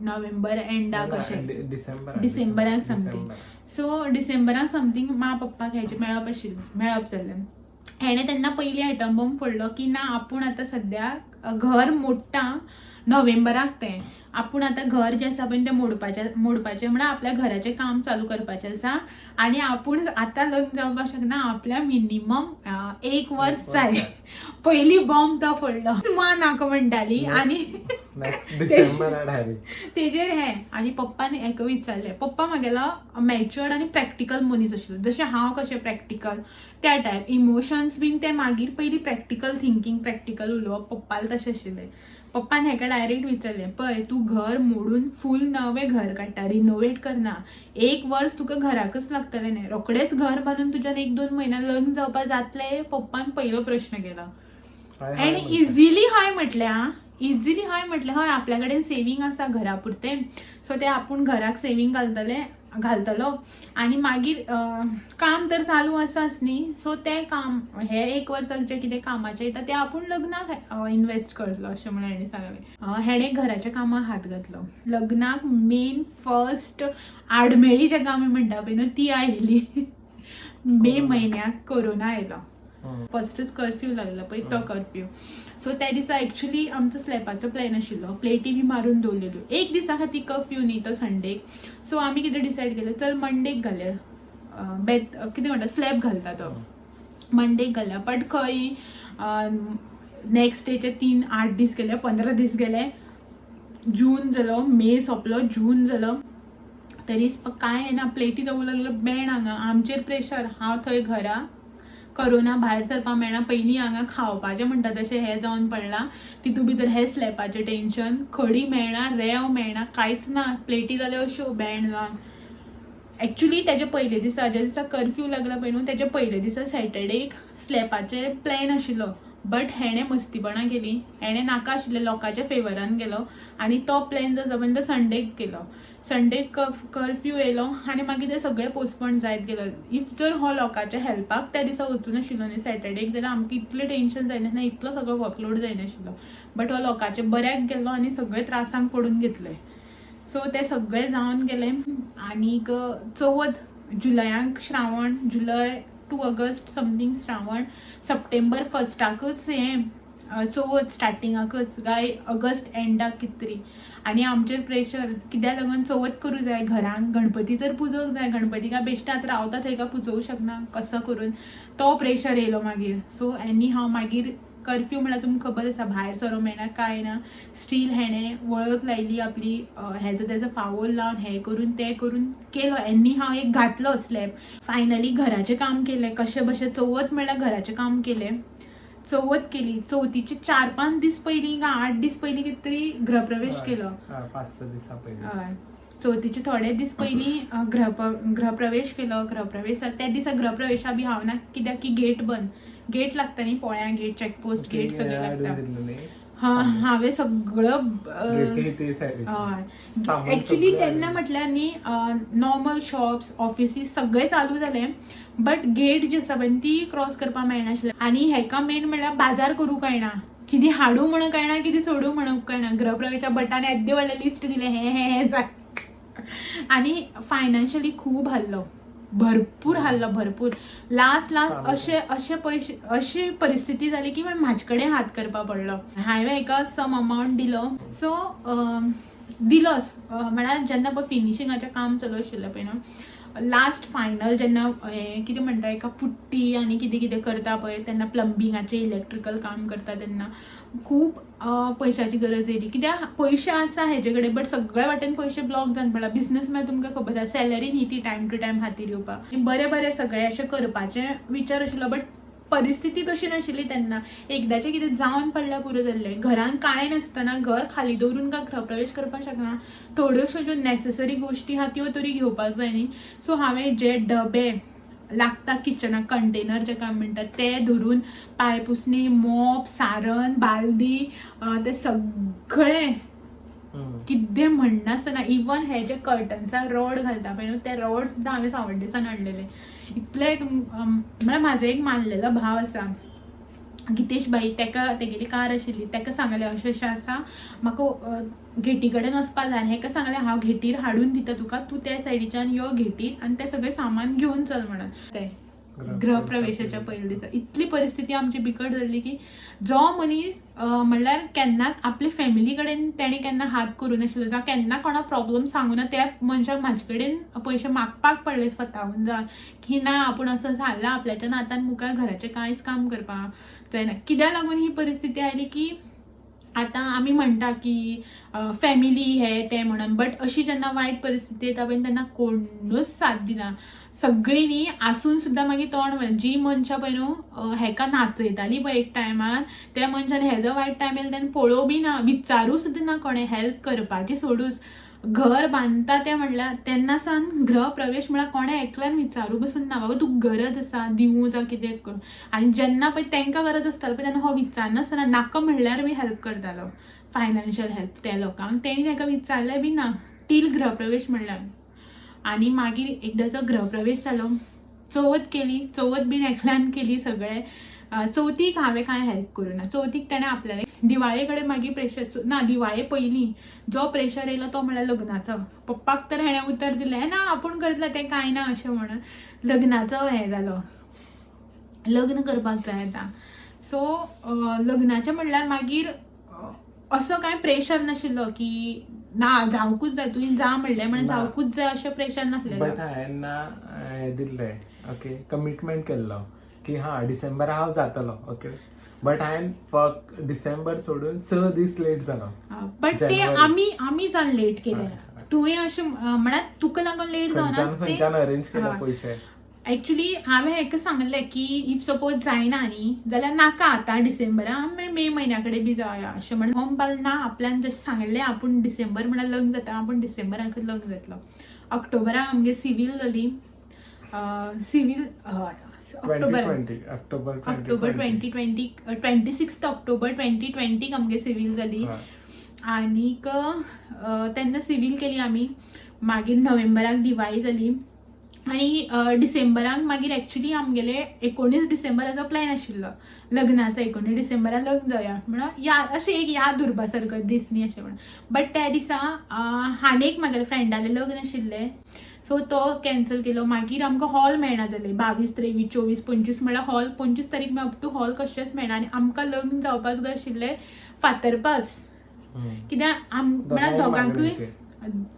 S1: नोव्हेंबर एंडाक अशें.
S2: डिसेंबर.
S1: डिसेंबराक समथींग. सो डिसेंबराक समथींग मा पप्पाक हेजें मेळप आशिल्लें, मेळप जाल्लें. हेणें तेन्ना पयली एटम बॉम्ब फोडलो की ना आपूण आतां सद्याक घर मोडटा नोव्हेंबराक, तें आपूण आतां घर जें आसा पळय तें मोडपाचें, मोडपाचें म्हळ्यार आपल्या घराचें काम चालू करपाचें आसा आनी आपूण आतां लग्न जावपाक शकना, आपल्या मिनिमम एक वर्स जाय. पयली बॉम्ब तो फोडलो. मा नाका म्हणटाली आनी
S2: नेक्स्ट डिसेंबरा डायरेक्ट.
S1: तेजेर हें आनी पप्पान हेका विचारलें. पप्पा म्हागेलो मॅच्युअर्ड आनी प्रॅक्टिकल मनीस आशिल्लो, जशें हांव कशें प्रॅक्टिकल त्या टायप इमोशन्स बीन ते मागीर पयलीं प्रॅक्टिकल थिंकींग प्रॅक्टिकल उलोवप पप्पालें तशें आशिल्लें. पप्पान हेका डायरेक्ट विचारलें, पळय तूं घर मोडून फूल नवें घर काडटा, रिनोवेट करना, एक वर्स तुका घराकच लागतलें न्ही, रोखडेंच घर बांदून तुज्यान 1-2 म्हयन्यान लग्न जावपाक जातलें? पप्पान पयलो प्रश्न केलो. आनी इझिली हय म्हटलें, आं इझिली हय म्हटलें, हय आपल्या कडेन सेवींग आसा घरा पुरतें, सो तें आपूण घराक सेवींग घालतलो आनी मागीर काम तर चालू आसाच न्ही, सो तें काम हे एक वर्साक जें कितें कामाचें येता तें आपूण लग्नाक इनवेस्ट करतलो अशें म्हणून हेणें सांगलें. हेणें घराच्या कामाक हात घातलो. लग्नाक मेन फर्स्ट आडमेळी जेका आमी म्हणटा पळय न्हू ती आयली मे म्हयन्याक कोरोना आयलो. फर्स्टूच कर्फ्यू लागलो पळय तो कर्फ्यू. सो त्या दिसा एक्चुली आमचो स्लॅपाचो प्लॅन आशिल्लो, प्लेटी बी मारून दवरलेल्यो, एक दिसा खातीर कर्फ्यू न्ही तो संडेक. सो आमी कितें डिसायड केलें, चल मंडेक घालया, बेत कितें म्हणटा स्लॅब घालता तो मंडेक घालया. बट खंय नेक्स्ट डेचे 3-8 दीस गेले, 15 दीस गेले, जून जालो, मे सोंपलो, जून जालो, तरी कांय ना, प्लेटी जावूं लागलो बेण हांगा आमचेर प्रेशर. हांव थंय घरा कोरोना भायर सरपाक मेळना, पयलीं हांगा खावपाचें म्हणटा तशें हें जावन पडलां, तितू भितर हें स्लॅपाचें टेंशन, खडी मेळना, रेंव मेळना, कांयच ना, प्लेटी जाल्यो अश्यो बँड जावन. एक्चुली तेजे पयले दिसा ज्या दिसा कर्फ्यू लागला पळय न्हू तेजे पयले दिसा सॅटर्डेक स्लॅपाचें प्लॅन आशिल्लो, बट हेणें मस्तीपणां केली, हेणें नाका आशिल्लें लोकांच्या फेवरान गेलो आनी तो प्लॅन जो आसा पळय तो संडेक केलो. संडेक कर्फ्यू येयलो आनी मागीर ते सगळें पोस्टपोन जायत गेलो. If जर हो लोकांच्या हेल्पाक त्या दिसा वचूनाशिल्लो न्ही सॅटर्डेक जाल्यार आमकां इतलें टेंशन जायनासलें, इतलो सगळो वर्कलोड जायनाशिल्लो, बट हो लोकांच्या बऱ्याक गेल्लो आनी सगळे त्रासांक पडून घेतले. सो ते सगळे जावन गेले. आनीक 4 जुलयाक श्रावण, जुलय टू ऑगस्ट समथींग श्रावण, सप्टेंबर फर्स्टाकच हें चवथ स्टार्टिंगाकच काय ऑगस्ट एंडाक कितें तरी. आनी आमचेर प्रेशर कित्याक लागून चवथ करूं जाय, घरान गणपती तर पुजोवंक जाय, गणपती काय बेश्टे आतां रावता थंय काय पुजोवंक शकना कसो करून, तो प्रेशर येयलो मागीर. सो एनी हांव मागीर कर्फ्यू म्हळ्यार तुमकां खबर आसा, भायर सरोंक मेळना कांय ना, स्टील हेणें वळख लायली आपली, हेजो तेजो फावोर लावन हें करून तें करून केलो. एनी हांव एक घातलो स्लॅब. फायनली घराचें काम केलें कशें बशें, चवथ म्हळ्यार घराचें काम केलें, चवथ केली. चवथीचे 4-5 दीस पयलीं काय 8 दीस पयलीं कितें तरी गृहप्रवेश केलो.
S2: 5-6 दिसां पयलीं.
S1: हय, चवथीचे थोडे दीस पयलीं गृहप्रवेश केलो. गृहप्रवेश त्या दिसा गृहप्रवेशा बी हांव ना, कित्याक की गेट बंद, गेट लागता न्ही, पोळ्या गेट, चॅकपोस्ट गेट सगळें लागता.
S2: दिल्लें न्ही.
S1: हा, हांवें सगळं
S2: गेटी ते सायडीन.
S1: हय.
S2: सामान
S1: ऍक्च्युली
S2: सगळें
S1: तेन्ना
S2: हाडून.
S1: म्हटल्यार न्ही, नॉर्मल शॉप्स, ऑफिसीस सगळें चालू जालें, बट गेट जी आसा पळय ती क्रॉस करपाक मेळनाशिल्लें. आनी हेका मेन म्हणल्यार बाजार करूंक कळना, कितें हाडूं म्हणून कळना, कितें सोडूं म्हणून कळना. गृहप्रवेशा भटान येद्दें व्हडलें लिस्ट दिलें, हें हें हें जाय. आनी फायनान्शियली खूब हाल्लो, भरपूर हाल्लो, भरपूर. लास्ट लास्ट
S2: सामकें.
S1: अशे अशे पयशे, अशी परिस्थिती जाली की मागीर म्हाजे कडेन हात करपा पडलो. हांवें हेका सम अमावंट दिलो. सो दिलोच, म्हळ्यार जेन्ना पळय फिनिशिंगाचें काम चालू आशिल्लें पळय न्हू, लास्ट फायनल जेन्ना हें कितें म्हणटा एका पुट्टी आनी कितें कितें करता पळय तेन्ना, प्लंबिंगाचें इलेक्ट्रिकल काम करता तेन्ना खूब पयशाची गरज येयली. कित्याक पयशे आसा हेजे कडेन, बट सगळे वाटेन पयशे ब्लॉक जावन पडला. बिजनस म्हळ्यार तुमकां खबर आसा, सॅलरी न्ही ती टायम टू टायम हातीर येवपाक. बरें बरें सगळें अशें करपाचें विचार आशिल्लो, बट परिस्थिती तशी नाशिल्ली तेन्ना. एकदाचें कितें जावन पडल्यार पुरो जाल्लें. घरान कांय नासतना, घर खाली दवरून काय गृहप्रवेश करपाक शकना. थोड्योश्यो ज्यो नॅसेसरी गोश्टी आहा त्यो तरी घेवपाक जाय न्ही. सो हांवें जे डबे लागता किचनाक, कंटेनर जेका आमी म्हणटात ते धरून, पांयपुसणी, मोप, सारण, बालदी, ते सगळें कितें म्हणनासतना, इवन हे जे कर्टन्साक रॉड घालता पळय न्हू, ते रॉड सुद्दां हांवें सांवड्डेसान हाडलेले. इतले म्हळ्यार म्हाजो एक मानलेलो भाव आसा, गितेश भाई, तेका तेगेली कार आशिल्ली. तेका सांगलें अशें अशें आसा, म्हाका गेटी कडेन वचपा जाय. हेका सांगलें हांव घेटीर हाडून दिता तुका, तूं त्या सायडीच्यान यो घेटीर आनी तें सगळें सामान घेवन चल म्हणून. ते गृहप्रवेशाच्या पयल्या दिसा इतली परिस्थिती आमची बिकट जाल्ली की जो मनीस म्हणल्यार केन्नाच आपले फॅमिली कडेन तेणें केन्ना हात करूं नाशिल्लो, जावं केन्ना कोणा प्रॉब्लम सांगू ना, त्या मनशाक म्हाजे कडेन पयशे मागपाक पडले स्वताहून जावन की ना, आपूण असो जाला, आपल्याच्या आतां मुखार घराचें कांयच काम करपाक जायना. कित्याक लागून ही परिस्थिती आयली की आतां आमी म्हणटा की फॅमिली हे ते म्हणून, बट अशी जेन्ना वायट परिस्थिती येता पळय तेन्ना कोणूच साथ दिना. सगळीं न्ही आसून सुद्दां मागीर तोंड, जी मनशां पळय न्हू हेका नाचयताली पळय एक टायमार, त्या मनशान हेजो वायट टायम येयलो तेन्ना पळोवं बी ना, विचारूं सुद्दां ना कोणें, हेल्प करपाची सोडूच. घर बांदता तें म्हणल्यार तेन्ना सावन गृहप्रवेश म्हळ्यार कोणें एकल्यान विचारूं पसून ना, बाबा तुका गरज आसा दिवूं जावं कितें करूं. आनी जेन्ना पळय तांकां गरज आसताली पळय तेन्ना हो विचारनासतना नाका म्हणल्यार बी हेल्प करतालो, फायनान्शियल हेल्प त्या लोकांक. तेणी ताका विचारलें बी ना टील गृहप्रवेश म्हणल्यार. आनी मागीर एकदांचो गृहप्रवेश जालो, चवथ केली, चवथ बीन एकल्यान केली सगळें. चवथीक हांवें कांय हेल्प करूं ना, चवथीक तेणें आपल्याले. दिवाळे कडेन मागीर प्रेशर ना, दिवाळे पयलीं जो प्रेशर येयलो तो म्हणल्यार लग्नाचो. पप्पाक तर हेणें उतर दिलें ना आपूण करतलें तें कांय ना अशें म्हणून. लग्नाचो हें जालो, लग्न करपाक जाय आतां. सो लग्नाचें म्हणल्यार मागीर असो कांय प्रेशर नाशिल्लो की ना जावंकूच जाय, तुवें जा म्हणलें म्हणून
S2: ना.
S1: जावंकूच जाय अशें प्रेशर नासलेलें.
S2: बट हांवें ना हें दिल्लें, ओके, कमिटमेंट केल्लो की हा डिसेंबर हांव जातलो, ओके. बट हांवें फक्त डिसेंबर सोडून 6 दीस लेट जालो.
S1: बट ते
S2: जानेवारी.
S1: आमी आमी जावन लेट केलें.
S2: हय, हय.
S1: तुवें अशें म्हळ्यार तुका लागून लेट
S2: खंयच्यान
S1: जावना.
S2: खंयच्यान अरेंज केले
S1: हय.
S2: पयशे.
S1: ऍक्च्युली हांवें हेका सांगलें की if suppose जायना न्ही जाल्यार नाका आतां डिसेंबरा, आमी मे म्हयन्या कडेन बी जावया अशें म्हणून. हो म्हणपाक ना, आपल्यान जशें सांगलें आपूण डिसेंबर म्हळ्यार लग्न जाता, आपूण डिसेंबराक लग्न जातलो. ऑक्टोबराक आमगे सिवील जाली, सिवील हय
S2: ट्वेंटी
S1: ऑक्टोबर
S2: ट्वेंटी ऑक्टोबर.
S1: ऑक्टोबर 2020, 26 ऑक्टोबर 2020 आमगे सिवील जाली. आनीक तेन्ना सिवील केली आमी. मागीर नोव्हेंबराक दिवाळी जाली आनी डिसेंबराक मागीर एक्चुली आमगेले 19 डिसेंबराचो प्लॅन आशिल्लो लग्नाचो. 19 डिसेंबराक लग्न जावया म्हणून, या अशें एक याद उरपा सारको दीस न्ही अशें म्हणून. बट त्या दिसा आनी एक म्हागेल्या फ्रेंडालें लग्न आशिल्लें, सो तो कॅन्सल केलो. मागीर आमकां हॉल मेळना जालें. 22, 23, 24, 25 म्हळ्यार हॉल 25 तारीख अप टू हॉल कशेंच मेळना. आनी आमकां लग्न जावपाक जाय आशिल्लें फातरपास, कित्याक आम म्हळ्यार दोगांकूय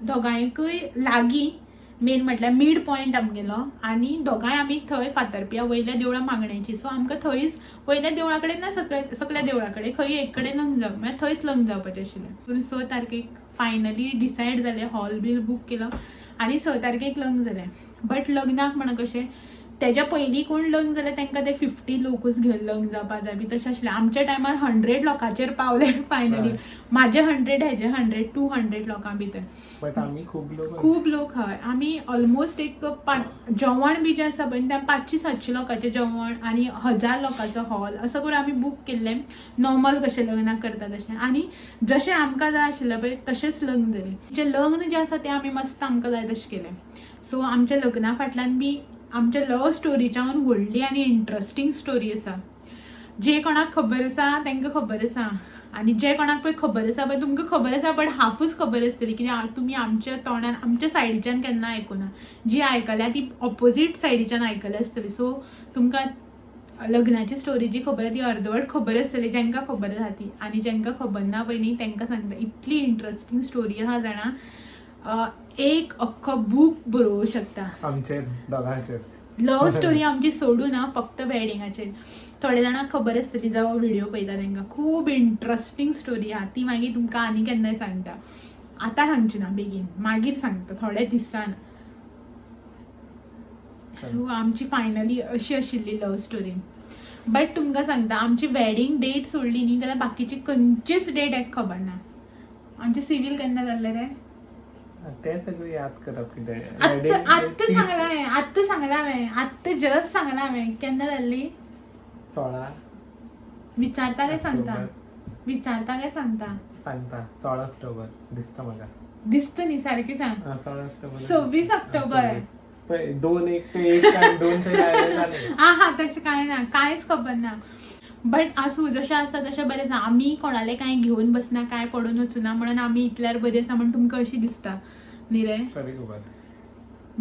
S1: दोगांयकूय लागीं, मेन म्हटल्यार मीड पॉयंट आमगेलो आनी दोगांय आमी थंय फातरप्या वयल्या देवळां मागण्याची. सो आमकां थंयच वयल्या देवळा कडेन ना सकल्या सकल्या देवळा कडेन खंय एक कडेन लग्न जावप, म्हळ्यार थंयच लग्न जावपाचें आशिल्लें. पूण 6 तारखेक फायनली डिसायड जालें, हॉल बील बूक केलो आनी 6 तारखेक लग्न जालें. बट लग्नाक म्हणा कशें तेज्या पयलीं कोण लग्न जालें तांकां ते 50 लोकूच घेवन लग्न जावपा जाय बी तशें आशिल्लें. आमच्या टायमार 100 लोकांचेर पावले फायनली. म्हाजे 100, हेजे 100, 200 लोकां भितर.
S2: बट आमी खूब लोक.
S1: खूब लोक हय. आमी ऑलमोस्ट एक जेवण बी जें आसा पळय तें 500-700 लोकांचें जेवण आनी 1000 लोकांचो हॉल असो करून आमी बूक केल्लें, नॉर्मल कशें लग्नाक करता तशें. आनी जशें आमकां जाय आशिल्लें पळय तशेंच लग्न जालें. जें लग्न जें आसा तें आमी मस्त आमकां जाय तशें केलें. सो आमच्या लग्ना फाटल्यान बी आमच्या लव स्टोरीच्यान व्हडली आनी इंट्रस्टींग स्टोरी आसा. जे कोणाक खबर आसा तांकां खबर आसा, आनी जे कोणाक पळय खबर आसा पळय तुमकां खबर आसा, बट हाफूच खबर आसतली, कित्याक तुमी आमच्या तोंडान आमच्या सायडीच्यान केन्ना आयकुना. जी आयकल्या ती ऑपोजीट सायडीच्यान आयकल्या आसतली. सो तुमकां लग्नाची स्टोरी जी खबर आसा ती अर्दवट खबर आसतली, जांकां खबर आसा ती. आनी जांकां खबर ना पळय न्ही तांकां सांगता, इतली इंट्रस्टींग स्टोरी आसा जाणा, एक अख्खो बूक बरोवंक शकता
S2: आमचेर दोगांचेर.
S1: लव स्टोरी आमची सोडू ना, फक्त वेडिंगाचेर. थोडे जाणांक खबर आसतली, जावं व्हिडिओ पळयता तांकां. खूब इंट्रस्टींग स्टोरी आहा ती, मागीर तुमकां आनी केन्नाय सांगता. आतां सांगची ना, बेगीन मागीर सांगता थोड्या दिसान. सो आमची फायनली अशी आशिल्ली लव स्टोरी. बट तुमकां सांगता, आमची वेडींग डेट सोडली न्ही जाल्यार बाकीची खंयचीच डेट एक खबर ना. आमचें सिवील केन्ना जाल्लें रे?
S2: तें सगळें याद करप कितें?
S1: आत्तां आत्तां सांगलां हांवें, आत्तां सांगलां हांवें, आत्तां जस्ट सांगलां हांवें. केन्ना जाल्ली?
S2: 16
S1: विचारता काय सांगता?
S2: ऑक्टोबर.
S1: विचारता काय सांगता?
S2: सांगता, 16 ऑक्टोबर दिसता म्हाका.
S1: दिसता न्ही, सारकी सांग.
S2: हा, 16 ऑक्टोबर.
S1: 26 ऑक्टोबर.
S2: 26. पळय, 2 1 ते 1 आनी 2 ते आयले जाले.
S1: आहा हा, तशें कांय ना, कांयच खबर ना. बट आसूं, जशें आसा तशें बरें आसा. आमी कोणालें कांय घेवन बसना, कांय पडून वचुना, म्हणून आमी इतल्यार बरी आसा म्हण तुमकां अशी दिसता न्ही रे?
S2: खरी खबर.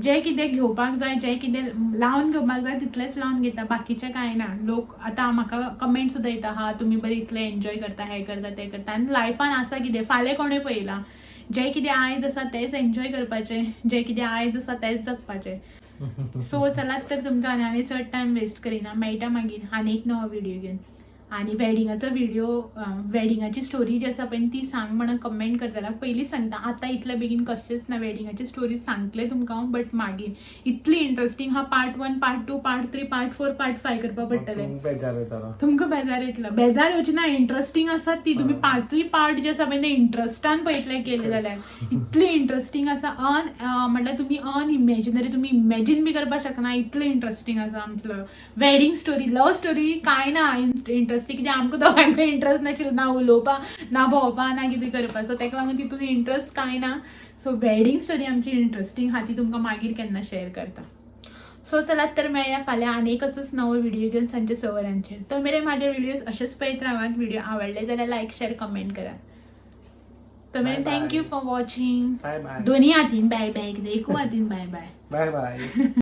S1: जें कितें घेवपाक जाय, जें कितें लावन घेवपाक जाय तितलेंच लावन घेता, बाकीचें कांय ना. लोक आतां म्हाका कमेंट सुद्दां येता, हा तुमी बरी इतलें एन्जॉय करता, हें करता, तें करता. आनी लायफान आसा कितें, फाल्यां कोणें पळयलां. जें कितें आयज आसा तेंच एन्जॉय करपाचें, जें कितें आयज आसा तेंच जगपाचें. सो चलात तर, तुमचो आनी आनी चड टायम वेस्ट करिना. मेळटा मागीर आनी एक नवो व्हिडियो घेवन. आनी वेडिंगाचो व्हिडियो, वेडिंगाची स्टोरी जी आसा पळय ती सांग म्हणून कमेंट करताल्यार पयलींच सांगता, आतां इतले बेगीन कशेंच ना. वेडिंगाची स्टोरी सांगतलें तुमकां हांव, बट मागीर. इतली इंट्रस्टींग हा, part 1, part 2, part 3, part 4, part 5 करपाक पडटलें.
S2: तुमकां बेजार येतलो.
S1: तुमकां बेजार येतलो. बेजार येवची ना, इंट्रस्टींग आसा ती. तुमी पांचूय पार्ट जे आसा पळय ते इंट्रस्टान पळयतले केले जाल्यार. इतली इंट्रस्टींग आसा, अन म्हणल्यार तुमी अनइमॅजिनरी, तुमी इमॅजीन बी करपाक शकना इतलें इंट्रस्टींग आसा आमचें वेडींग स्टोरी. लव स्टोरी कांय ना इंट्रस्टींग, कित्याक आमकां दोगांकय इंट्रस्ट नाशिल्लो, ना उलोवपाक, ना भोंवपाक, ना कितें करपाक. सो ताका लागून तितून इंट्रस्ट कांय ना. सो वेडींग स्टोरी आमची इंट्रस्टींग आहा, ती तुमकां मागीर केन्ना शेअर करता. सो चलात तर मेळया फाल्यां आनी एक असोच नवो व्हिडिओ घेवन सांजचे 6 वरांचेर. तो मेरेन म्हाजे व्हिडियोज अशेच पळयत रावात. व्हिडिओ आवडले जाल्यार लायक, शेअर, कमेंट करात. तो मेरेन
S2: Bye bye.
S1: Thank you for watching.
S2: Bye bye.
S1: दोन्ही हातीन बाय बाय, एकू हातीन बाय बाय.
S2: Bye bye.